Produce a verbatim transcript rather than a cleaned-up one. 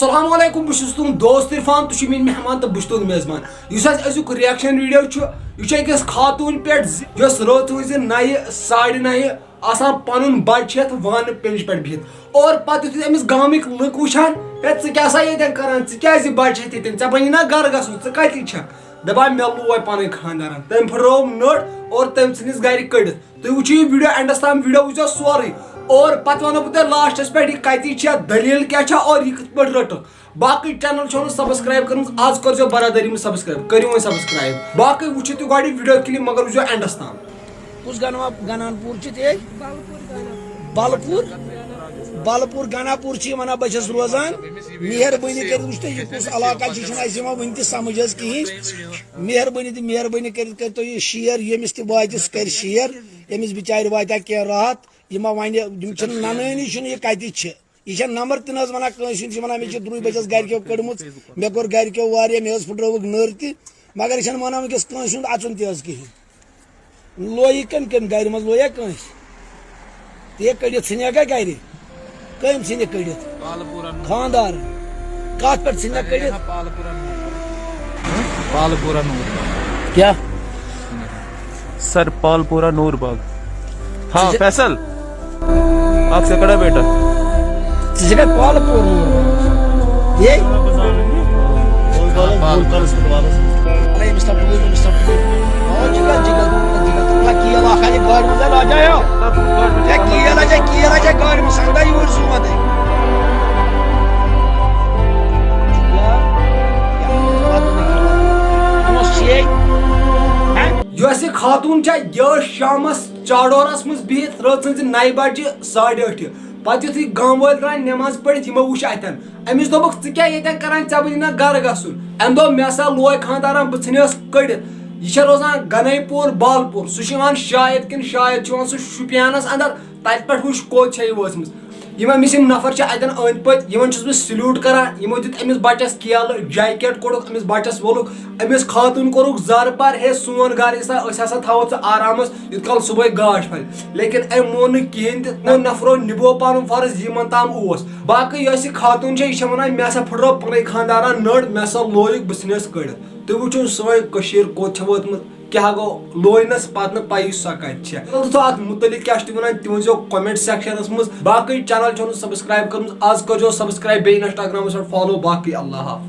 السلام علیکم، بہٕ چھُس تُہُنٛد دوست عرفان، تُہۍ چھِو میٲنۍ مہمان تہٕ بہٕ چھُس تُہُنٛد میزبان۔ یُس اَسہِ أزیُک reaction video چھُ، یہِ چھُ أکِس خاتوٗن پٮ۪ٹھ زِ-، یۄس رٲژ ہٕنٛزِ نَیہِ ساڑِ نَیہِ آسان پَنُن بَچہِ ہٮ۪تھ وانہٕ پٮ۪نٛجہِ پٮ۪ٹھ بِہِتھ۔ اور پَتہٕ یُتھُے أمِس گامٕکۍ لُکھ وٕچھان، "ہے، ژٕ کیٛاہ سا ییٚتٮ۪ن کران؟ ژٕ کیٛازِ بَچہِ ہٮ۪تھ ییٚتٮ۪ن؟ ژےٚ بَنی نا گرٕ گژھُن؟ ژٕ کَتہِ چھَکھ؟" دَپان، "مےٚ لوے پَنٕنۍ خانٛدارَن۔" تٔمۍ پھٕٹرٲو نٔر اور تٔمۍ ژھٕنِس گرِ کٔڑِتھ۔ تُہۍ وٕچھِو یہِ video endس تام، video وٕچھزیو سورُے۔ اور پتہٕ ونو بہٕ تۄہہِ lastس پٮ۪ٹھ یہِ کتہِ چھےٚ، دٔلیٖل کیٛاہ چھےٚ اور یہِ کِتھ پٲٹھۍ رٔٹٕکھ۔ باقٕے channel چھو نہٕ subscribe کٔرمٕژ، آز کٔرزیو برادری منٛز subscribe، کٔرِو وۄنۍ subscribe۔ باقٕے وٕچھِو تُہۍ گۄڈٕ یہِ video clip، مگر وٕچھزیو endس تام۔ کُس گنوا-، گنان پوٗر چھُ ژےٚ؟ بالپوٗر؟ بالپوٗر گناپوٗر چھِ یہِ ونان، بہٕ چھَس روزان۔ مہربٲنی کٔرِتھ وٕچھ تُہۍ، یہِ کُس علاقہ چھُ، یہِ چھُنہٕ اَسہِ یِوان وٕنہِ تہِ سمجھ حظ کِہیٖنۍ۔ مہربٲنی تہٕ مہربٲنی کٔرِتھ کٔرۍ تو یہِ share، ییٚمِس تہِ واتہِ سُہ کَرِ share، ییٚمِس بِچارِ واتہِ ہا کینٛہہ راحت۔ یہِ ما وَنہِ، یِم چھِنہٕ نَنٲنی چھُنہٕ یہِ کَتِچ چھِ۔ یہِ چھےٚ نمبر تہِ نہٕ حظ وَنان کٲنٛسہِ ہُنٛد، یہِ چھِ وَنان، "مےٚ چھِ درٛوے بَچَس گَرِکیو کٔڑمٕژ، مےٚ کوٚر گَرِکیو واریاہ، مےٚ حظ پھٕٹرٲوٕکھ نٔر تہِ"، مگر یہِ چھَنہٕ وَنان وٕنۍکٮ۪س کٲنٛسہِ ہُنٛد اَژُن تہِ حظ کِہیٖنۍ۔ لویہِ کٔمۍ کٔمۍ گَرِ منٛز لویا کٲنٛسہِ؟ تہِ کٔڑِتھ ژھٕنہِ گا گَرِ؟ کٔمۍ ژھٕنہِ کٔڑِتھ؟ پالہٕ پوٗرا نوٗر۔ خانٛدار۔ کَتھ پٮ۪ٹھ ژھٕنہِ کٔڑِتھ؟ پالہٕ پوٗرا نوٗر۔ پالہٕ پوٗرا نوٗر۔ کیٛاہ؟ سر پالپورہ نور باغ۔ ہاں، ژےٚ چھےٚ فیصل، آپ سے کڑا بیٹا؟ ژےٚ چھےٚ پالہٕ پوٗر نوٗر باغ؟ یے؟ پالہٕ۔ أمِس تھاو ٹوٗرۍ، أمِس تھاو ٹوٗرۍ۔ آ، جِگر، جِگر، جِگر۔ تُل کیل اکھ اَتہِ گاڑِ منٛز، ہے، راجا، ہے۔ ہے، کیل اَتہِ، کیل اَتہِ گاڑِ منٛز، سنگا یوٗرۍ سومت ہے۔ یۄس یہِ خاتوٗن چھےٚ، یہِ ٲس شامس چاڈورس منٛز بِہِتھ رٲژ ہٕنٛزِ نَیہِ بجہِ ساڑِ ٲٹھِ۔ پتہٕ یُتھُے گامہٕ وٲلۍ درٛاے نٮ۪ماز پٔرِتھ، یِمو وٕچھ اتٮ۪ن۔ أمِس دوٚپُکھ، "ژٕ کیٛاہ ییٚتٮ۪ن کران؟ ژےٚ بنی نا گرٕ گژھُن؟" أمۍ دوٚپ، "مےٚ ہسا لوے خانٛدارن، بہٕ ژھٕنیوس کٔڑِتھ۔ یہِ چھےٚ روزان گنیپور بالپور، سُہ چھُ یِوان شاید کِنہٕ شاید چھُ یِوان سُہ شُپینس اندر، تتہِ پٮ۪ٹھ وٕچھ کوٚت چھےٚ یہِ وٲژمٕژ۔" یِم أمِس یِم نفر چھِ اتٮ۪ن أنٛدۍ پٔتۍ، یِمن چھُس بہٕ salute کران۔ یِمو دیُت أمِس بچس کیلہٕ، jacket کوٚڑُکھ أمِس بچس، وولُکھ أمِس خاتوٗن، کوٚرُکھ زارٕ پار، "ہے، سون گرٕ یُس سا، أسۍ ہسا تھاوو ژٕ آرامس یوٗت کال صُبحٲے گاش پھلہِ۔" لیکن أمۍ مون نہٕ کِہیٖنۍ تہِ، تِمو نفرو نِبو پنُن فرض یِمن تام اوس۔ باقٕے یۄس یہِ خاتوٗن چھےٚ، یہِ چھےٚ وَنان، "مےٚ ہسا پھٕٹرٲو پنٕنۍ خانٛدارن نٔر، مےٚ ہسا لویُکھ، بہٕ ژھٕنیوس کٔڑِتھ۔" تُہۍ وٕچھِو سٲنۍ کٔشیٖر کوٚت چھےٚ وٲژمٕژ، کیٛاہ گوٚو لوینس پتہٕ نہٕ پَیی سۄ کَتہِ چھےٚ۔ تہٕ اتھ مُتعلِق کیٛاہ چھِ تُہۍ وَنان، تہِ ؤنۍزیو comment sectionس منٛز۔ باقٕے channel چھو نہٕ subscribe کٔرمٕژ، آز کٔرزیو subscribe، بیٚیہِ Instagramس پٮ۪ٹھ follow۔ باقٕے اللہ حافظ۔